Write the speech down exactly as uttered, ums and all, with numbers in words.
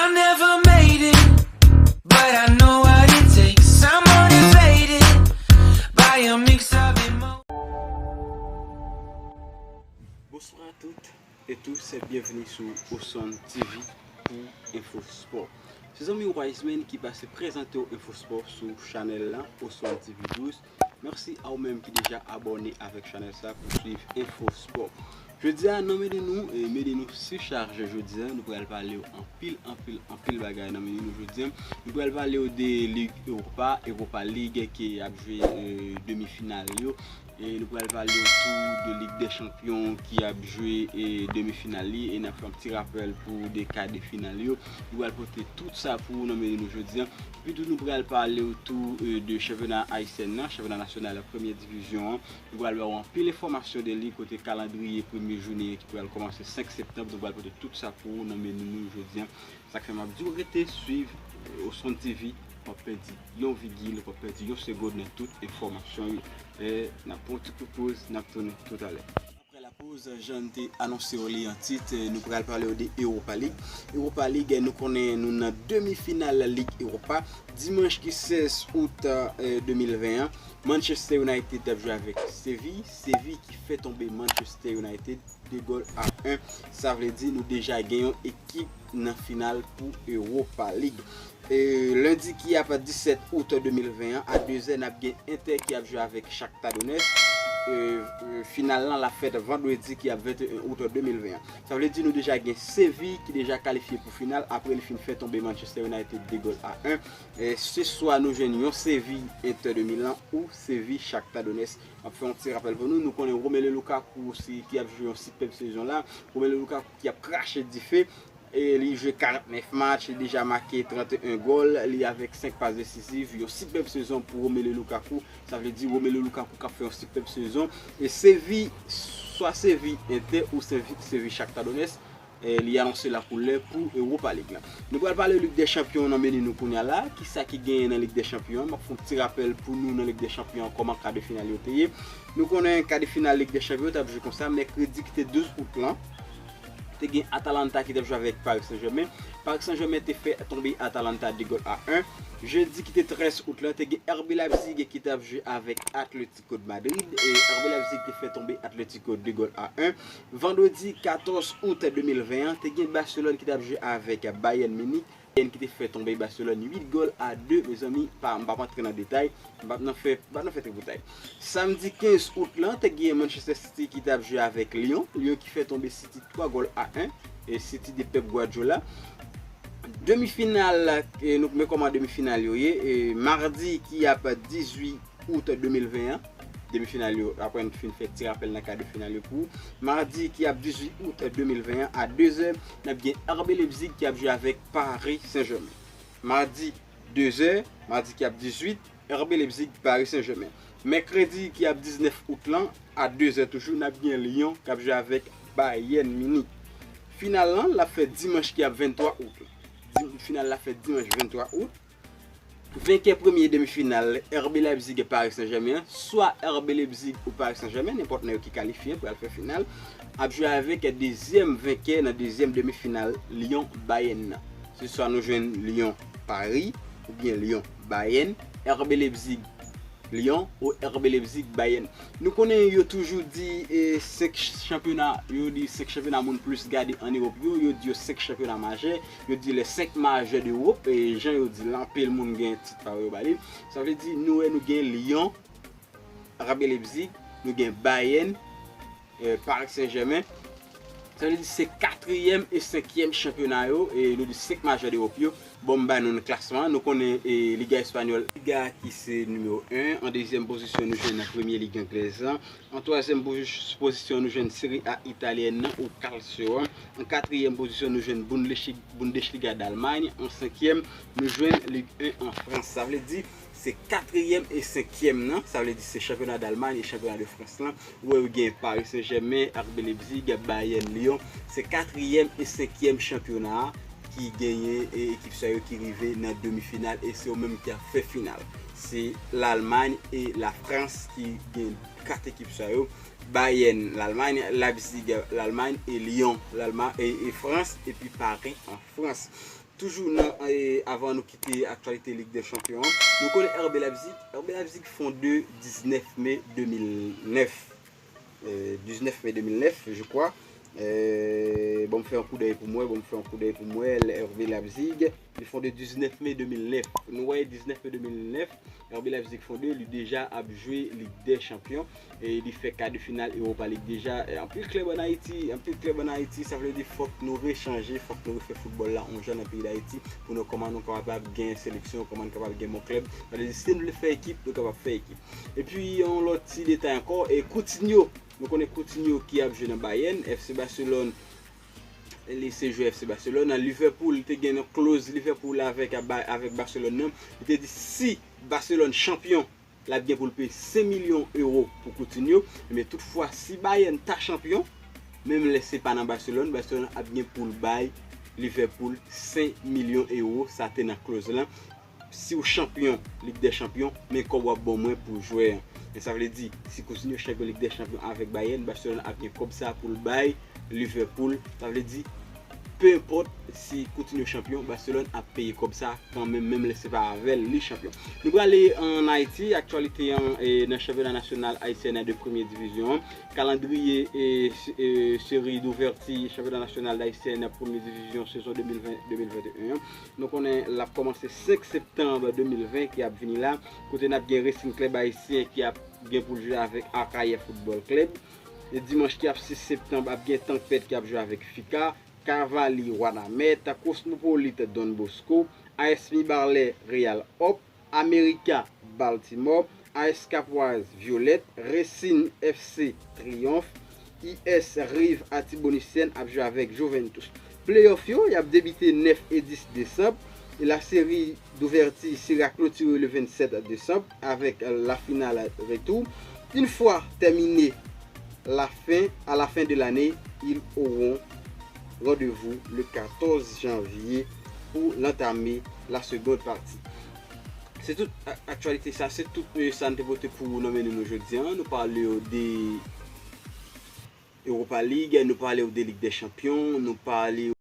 I never made it, but I know what it takes. I'm motivated by a mix of emotions. Bonsoir à toutes et tous, bienvenue sur Oson T V pour Info Sport. Se zanmi Wiseman ki pase prezante w Info Sport sou chanèl la, Oson T V douz. Mèsi a ou menm ki deja abòne avèk chanèl sa pou swiv Info Sport. Jodi a, nan Medi Nou, e, Medi Nou sichaje jodi a, nou pral pale w anpil, anpil, anpil bagay nan Medi Nou jodi a. Nou pral pale w de Lig Europa, Europa League ki ap jwe, e, demi final yo. E nou pral pale w tou de Lig dè Chanpyon ki ap jwe, e, demi final li. E n ap fè yon ti rapèl pou de ka de final yo. Nou pral pote tout sa pou ou nan Medi Nou jodi a. Epi tou nou pral pale w tou, e, de chanpyona ayisyen nan, chanpyona nasyonal premyè divizyon an. Nou pral ba w anpil enfòmasyon de li, kote kalandriye premye jounen an ki pral kòmanse senk septanm. Nou pral pote tout sa pou ou nan Medi Nou jodi a. Sa k fè m ap di w rete swiv, e, Oson T V, w p ap pèdi yon vigil, w p ap pèdi yon segonn nan tout enfòmasyon yo. E n ap pran yon ti kout poz, n ap tounen toutalè. Apre la poz, jan n te anonse w li an tit, e, nou pral pale w de Europa League. Europa League, nou konnen nou nan demi final Lig Europa. Dimanch ki sèz out, e, de mil ven an, Manchester United t ap jwe avèk Seville. Seville ki fè tonbe Manchester United de gòl a en. Sa vle di nou deja gen yon ekip nan final pou Europa League. E, lendi ki ap disèt out de mil ven an, a de zè, n ap gen Inter ki ap jwe avèk Shakhtar Donetsk. E, e, final lan l ap fèt vandredi ki ap venteyen out de mil ven an. Sa vle di nou deja gen Seville ki deja kalifye pou final apre li fin fè tonbe Manchester United de gòl a en. E, se swa nou jwenn yon Seville Inter de Milan ou Seville Shakhtar Donetsk. M ap fè yon ti rapèl pou nou. Nou konnen Romelu Lukaku osi ki ap jwe yon sipèb sezon la. Romelu Lukaku ki ap krache dife. E li jwe karantnèf match, li deja make tranteyen gòl, li avèk senk pas desiziv, yon sipèb sezon pou Romelu Lukaku. Sa vle di Romelu Lukaku k ap fè yon sipèb sezon. E Seville, swa Seville Inter ou Seville, Seville Shakhtar Donetsk, e li anonse lakoulè pou Europa League la. Nou pral pale Lig dè Chanpyon nan Medi Nou kounye a la. Kisa ki genyen nan Lig dè Chanpyon an? M ap fè yon ti rapèl pou nou nan Lig dè Chanpyon an, kòman ka de final yo te ye. Nou konnen ka de final Lig dè Chanpyon t ap jwe konsa, mèkredi ki te douz out lan. Te gen Atalanta ki t ap jwe avèk Paris Saint-Germain. Paris Saint-Germain te fè tonbe Atalanta de gòl a en. Jedi ki te trèz out lan, te gen R B Leipzig ki t ap jwe avèk Atletico de Madrid. E R B Leipzig te fè tonbe Atletico de gòl a en. Vandredi katòz out de mil ven an, te gen Barcelone ki t ap jwe avèk Bayern Munich. Bayern ki te fè tonbe Barcelone uit gòl a de, mezanmi, pa, m p ap antre nan detay. M p ap nan fè, m p ap nan fè tripotay. Samdi kenz out lan, te gen Manchester City ki t ap jwe avèk Lyon. Lyon ki fè tonbe City twa gòl a en. E City de Pep Guardiola. Demi final, e nou, men kòman demi final yo ye. E madi ki ap dizuit out de mil ven an, demi final yo, apre n fin fè ti rapèl nan ka de final yo pou ou. Madi ki ap dizuit out de mil ven an, a de zè, n ap gen R B Leipzig ki ap jwe avèk Paris Saint-Germain. Madi de zè, madi ki ap dizuit, R B Leipzig, Paris Saint-Germain. Mèkredi ki ap diznèf out lan, a de zè toujou, n ap gen Lyon k ap jwe avèk Bayern Munich. Final lan, l ap fèt dimanch ki ap venntwa out lan. Dim-, final la fèt dimanch venntwa out. Venkè premye demi final, R B Leipzig e Paris Saint-Germain an, swa R B Leipzig ou Paris Saint-Germain, nenpòt nan yo ki kalifye pral fè final, ap jwe avèk dezyèm venkè nan dezyèm demi final Lyon Bayern nan. Se swa nou jwenn Lyon Paris oubyen Lyon Bayern, R B Leipzig Lyon ou R B Leipzig Bayern. Nou konnen yo toujou di, e, senk ch-, chanpyona, yo di senk chanpyona moun plis gade ann Ewòp yo, yo di yo senk chanpyona majè, yo di les cinq majeurs d'Europe, e jan yo di l, anpil moun gen tit pa yo ba li. Sa vle di nou wè nou gen Lyon, R B Leipzig, nou gen Bayern, e, Paris Saint-Germain. Sa vle di se katriyèm e senkyèm chanpyona yo, e nou di senk majè d'Ewòp yo. Bon, m ba nou klasman an. Nou konnen, e, Liga Espanyòl, Liga ki se nimewo en. An dezyèm pozisyon, nou jwenn nan Premye Lig Anglèz lan. An twazyèm pozi-, pozisyon, nou jwenn Serie A Italyèn nan ou Calcio an. An katriyèm pozisyon, nou jwenn Bundesli-, Bundesliga Dalmay. An senkyèm, nou jwenn Lig en an Frans. Sa vle di, se katriyèm e senkyèm nan. Sa vle di, se chanpyona Dalmay e chanpyona de Frans lan. Ou wè, ou gen Paris Saint-Germain, R B Leipzig, Bayern, Lyon. Se katriyèm e senkyèm chanpyona a ki genyen, e, ekip sa yo ki rive nan demi final e se yo menm ki ap fè final. Se Lalmay e Lafrans ki gen kat ekip sa yo. Bayern, Lalmay, Leipzig, Lalmay e Lyon, Lalma-, e, e Frans, epi Paris an Frans. Toujou nan, e, avan nou kite aktyalite Lig dè Chanpyon an, nou konnen R B Leipzig, R B Leipzig fonde diznèf me de mil nèf. E, diznèf me de mil nèf, je crois. E, bon, m fè yon koudèy pou mwen, bon, m fè yon koudèy pou mwen, R B Leipzig, li fonde diznèf me de mil nèf. Nou wè diznèf me de mil nèf, R B Leipzig fonde, li deja ap jwe Lig dè Chanpyon. E li fè ka de final Europa League deja. E anpil klèb ann Ayiti, anpil klèb ann Ayiti, sa vle di fòk nou rechanje, fòk nou refè foutbòl la yon jan nan peyi Dayiti pou nou kòman nou kapab gen seleksyon, kòman nou kapab gen bon klèb. Sa vle di si nou vle fè ekip, nou kapab fè ekip. Epi yon lòt ti detay ankò, e Coutinho, nou konnen Coutinho ki ap jwe nan Bayern, F C Barcelone, li se jwè F C Barcelone. Liverpool te gen yon kloz Liverpool avèk, avèk Barcelone nan. Li te di si Barcelone chanpyon, l ap gen pou l peye senk milyon ewo pou Coutinho. Men toutfwa, si Bayern ta chanpyon, menm lè se pa nan Barcelone, Barcelone ap gen pou l bay Liverpool senk milyon ewo. Sa te nan kloz lan. Si w chanpyon Lig dè Chanpyon, men kòb w ap ban mwen pou jwè an. Men sa vle di, si Coutinho chanpyon Lig dè Chanpyon avèk Bayern, Barcelone ap gen kòb sa pou l bay Liverpool. Sa vle di, pe enpòt si Coutinho chanpyon, Barcelone ap peye kòb sa kanmenm, menm lè se pa avè l li chanpyon. Nou prale ann Ayiti, aktyalite an, e, nan chanpyona nasyonal ayisyen de premye divizyon an. Kalandriye, e, s-, e, seri douvèti chanpyona nasyonal ayisyen premye divizyon sezon de mil ven, de mil venteyen an. Nou konnen l ap kòmanse senk septanm de mil ven ki ap vini la, kote n ap gen Racing Club Ayisyen ki ap gen pou l jwe avèk Akayè Football Club. E dimanch ki ap sis septanm ap gen Tanpèt ki ap jwe avèk Fika, Kavali Wanament, Cosmopolite Don Bosco, A S Mibalè Real Op, America Baltimore, A S Capoise Violet, Racing F C Triomphe, I S Rive Artibonitienne ap jwe avèk Juventus. Playoff yo, y ap debite nèf e dis desanm, e la seri douvèti sera klotire le vennsèt desanm avèk la final retou. Une fois terminé la fin, à la fin de l'année, ils auront rendez-vous le quatorze janvier pour l'entamer la seconde partie. Se tout a-, aktyalite sa, se tout, e, sa n te pote pou ou nan meni nou jodi an. Nou pale w de Europa League, nou pale w de Lig dè Chanpyon, nou pale